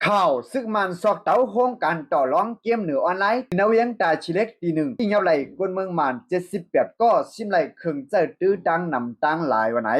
ຂ່າວ ຊຶກມານຊອກເຕົາໂຮງການຕໍ່ລອງເກມເນີອອນລາຍ ທີ່ນະວຽງຕາຊີເລັກ ຕີໜຶ່ງ ທີ່ຫຍັບໄລ່ຄົນເມືອງມານ ເຈັດສິບແປດ ກໍ ຊິມໄລ່ເຄື່ອງໃຊ້ຕື້ຕ່າງນຳຕ່າງຫຼາຍວ່າໃນ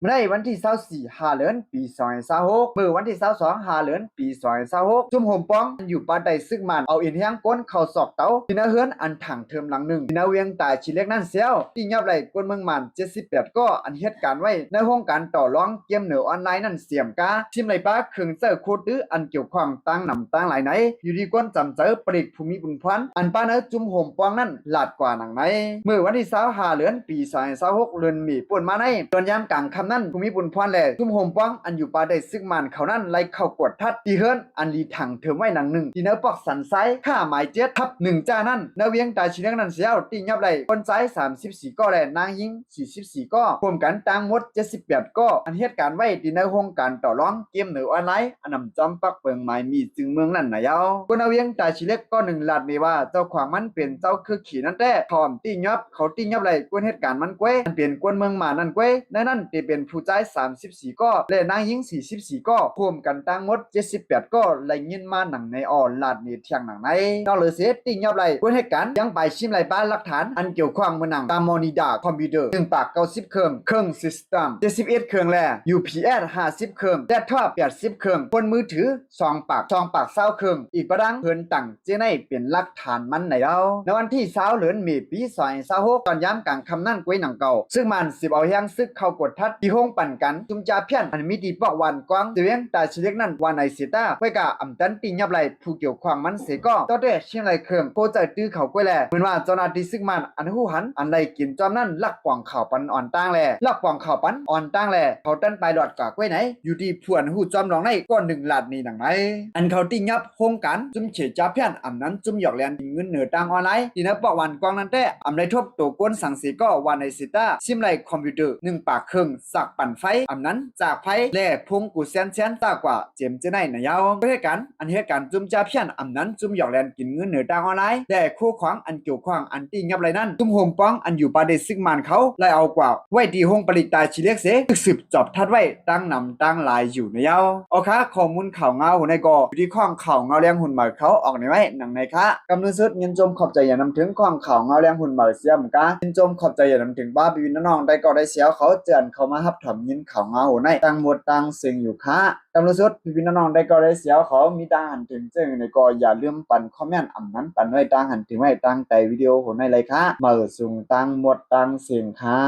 ໃນວັນທີຊາວສີ່ ຫ້າເດືອນ ປີສອງພັນຊາວຫົກ ມື້ວັນທີຊາວສອງ ຫ້າເດືອນ ປີສອງພັນຊາວຫົກ ຊຸມໂຮມປອງ ຢູ່ປາໃຕ້ຊຶກມານ ເອົາເອັນແຮງກົນເຂົ້າຊອກເຕົາ ທີ່ໜ້າເຮືອນອັນຖາງເທີມຫຼັງໜຶ່ງ ທີ່ນະວຽງຕາຊີເລັກນັ້ນແຊວ ທີ່ຫຍັບໄລ່ຄົນເມືອງມານ ເຈັດສິບແປດ ກໍ ອັນເຮັດການໄວ້ໃນໂຮງການຕໍ່ລອງເກມເນີອອນລາຍນັ້ນ ສຽມກາ ຊິມໄລ່ປາເຄື່ອງໃຊ້ໂຄດຕື້ອັນກ່ຽວຂ້ອງຕ່າງນຳຕ່າງຫຼາຍໃນ ຢູ່ທີ່ຄວາມຈຳໃຈປະລິກ ຜູ້ມີບຸນພອນ ອັນປາໃນຊຸມໂຮມປອງນັ້ນ ລາດກວ່າໜັງໃນ ມື້ວັນທີຊາວຫ້າເດືອນ ປີສອງພັນຊາວຫົກ ເດືອນເມ ປົນມາໃນ ຕອນຍາມກາງຄ່ຳນັ້ນ ຜູ້ມີບຸນພອນ ແລະ ຊຸມໂຮມປອງ ອັນຢູ່ປາໃຕ້ຊຶກມານເຂົານັ້ນ ໄລ່ເຂົ້າກວດທັດ ທີ່ເຮືອນອັນລີຖັງເທີມໄວ້ຫຼັງໜຶ່ງ ທີ່ໃນປອກສັນຊາຍ ຂ້າໝາຍເຈັດ ທັບໜຶ່ງຈ້ານັ້ນ ນະວຽງຕາຊີເລັກນັ້ນແຊວ ທີ່ຫຍັບໄລ່ຄົນຊາຍ ສາມສິບສີ່ ກໍ ແລະ ນາງຍິງ ສີ່ສິບສີ່ ກໍ ຮວມກັນທັງໝົດ ເຈັດສິບແປດ ກໍ ອັນເຮັດການໄວ້ທີ່ໃນໂຮງການຕໍ່ລອງເກມເນີອອນລາຍ ອັນນຳຈອມປັກເບິ່ງໝາຍມີຈື່ເມືອງນັ້ນນະເຈົ້າ. ຄົນນະວຽງຕາຊີເລັກກໍໜຶ່ງລາດເມວ່າ ເຈົ້າຂອງມັນເປັນເຈົ້າຄືຂີ້ນັ້ນແທ້ ເຂົາອຳຕິຫຍັບ ເຂົາຕິຫຍັບໄລ່ຄົນເຮັດການມັນກວຍ ອັນເປັນຄົນເມືອງມານນັ້ນກວຍ ໃນນັ້ນທີ່ເປັນຜູ້ຊາຍ ສາມສິບສີ່ ກໍ ແລະ ນາງຍິງ ສີ່ສິບສີ່ ກໍ ຮວມກັນທັງໝົດ ເຈັດສິບແປດ ກໍ ໄດ້ຍິນມາໜັງໃນ ອອລາດເນທຽງໜັງໃນ ນອກເຫຼືອເສ ຕິຫຍັບໄລ່ຄົນເຮັດການ ຍັງໄປຊິມໄລ່ປາຫຼັກຖານ ອັນກ່ຽວຂ້ອງເໝືອນໜັງ ຕາມອນິດາຄອມພິວເຕີ ໜຶ່ງປາກເກົ້າສິບເຄື່ອງ ເຄື່ອງຊິສເຕັມ ເຈັດສິບເອັດ ເຄື່ອງ ແລະ ຢູພີເອັສ ຫ້າສິບ ເຄື່ອງ ແລັບທັອບ ແປດສິບ ເຄື່ອງ ໂຟນມືຖື ສອງປາກ ສອງປາກຊາວເຄື່ອງ ອີກປະດັງເພິ່ນຕັ້ງເຈ້ໃນເປັນຫຼັກຖານມັນໃນລາວ. ໃນວັນທີຊາວ ເດືອນເມ ປີສອງພັນຊາວຫົກ ຕອນຍາມກາງຄ່ຳນັ້ນກວຍໜັງເກົ່າ ຊຶກມານສືບເອົາແຮງຊຶກເຂົ້າກວດທັດ ທີ່ໂຮງປັນກັນຊຸມຈາພຽນ ອັນມີທີ່ປອກວານກວາງ ແຂວງຕາຊີເລັກນັ້ນວ່າໃນເສຍຕາ ກວຍກະອຳຕັນຕິຫຍັບໄລ່ຜູ້ກ່ຽວຂ້ອງມັນເສຍກໍ ຕໍ່ແຕ່ຊິມໄລ່ເຄື່ອງໂຄດໃຊ້ຕື້ເຂົາກວຍແລະ ເໝືອນວ່າເຈົ້າໜ້າທີ່ຊຶກມານ ອັນຮູ້ຫັນ ອັນໄດ້ກິນຈອມນັ້ນ ລັກປອງເຂົ້າປັນອ່ອນຕ່າງແລະ ລັກປອງເຂົ້າປັນອ່ອນຕ່າງແລະ ເຂົາຕັນໄປລອດກວ່າກວຍໃນ ຢູ່ທີ່ຜູ້ອັນຮູ້ຈອມລອງໃນ ກໍໜຶ່ງລາດເນໜັງໃນ ອັນເຂົາຕິຫຍັບໂຮງການ ຊຸມເຂດຈາພຽນ ອຳນັ້ນຊຸມຫຍອກແລນກິນເງິນເນີຕາງອອນລາຍ ທີ່ໃນປອກວານກວາງນັ້ນແທ້ ອຳໄດ້ທົບໂຕກົນສັງເສຍກໍວ່າໃນເສຍຕາ ຊິມໄລ່ຄອມພິວເຕີ ໜຶ່ງປາກເຄິ່ງ ສາກປັ່ນໄຟ ອຳນັ້ນຈາກໄພ ແລະ ພົງກູແຊນແຊນ ຕາກວ່າເຈມເຈໄນນະຍາວ ເຮັດການ ອັນເຮັດການຈຸ້ມຈາພຽນ ອຳນັ້ນຈຸ້ມຫຍອກແລນກິນເງິນເນີຕາງອອນລາຍ ແລະ ຄູ່ຂອງອັນກ່ຽວຂ້ອງອັນຕິຫຍັບໄລ່ນັ້ນ ຊຸມໂຮມປອງອັນຢູ່ປະເທດຊຶກມານເຂົາໄດ້ເອົາກວ່າໄວ້ທີ່ໂຮງຜະລິດຕາຊີເລັກເສ ຖືກສືບຈອບທັດໄວ້ຕາງນຳຕາງຫຼາຍຢູ່ໃນຍາວ. ເອົາຄ່ະ ຂໍ້ມູນຂ່າວງາວຫົວໃນກໍຢູ່ທີ່ຂ້ອງຂ່າວງາວແລງຮຸ່ນໃໝ່ເຂົາອອກໃນໄວ້ໜັງໃນຄ່ະ. ກ່ອນອື່ນສຸດ ຍິນຊົມຂອບໃຈຢ່າງນຳເຖິງຂ້ອງຂ່າວງາວແລງຮຸ່ນໃໝ່ເສຍມກາ ຍິນຊົມຂອບໃຈຢ່າງນຳເຖິງປ້າພີ່ໆນ້ອງໆໄດ້ກໍໄດ້ເສຍເຂົາ ເຈີອັນເຂົ້າມາຮັບ ຖ້ຳຍິນຂ່າວງາວໂຫໃນ ຕາງໝົດຕາງເສັງຢູ່ຄ່ະ. ຕາມຫຼ້າສຸດ ພີ່ໆນ້ອງໆໄດ້ກໍໄດ້ເສຍເຂົາ ມີຕາງຫັນເຖິງເຊິ່ງໃດກໍຢ່າລືມປັ່ນຄອມເມັນ ອຳນັ້ນປັ່ນໄວ້ຕາງຫັນເຖິງໄວ້ຕາງໃຕ້ວິດີໂອໂຫໃນເລີຍຄ່ະ. ເໝີສູງຕາງໝົດຕາງເສັງຄ່ະ.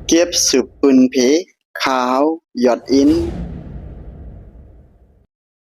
ເກັບສືບປືນເພ ຂ່າວ ຍອດອິນ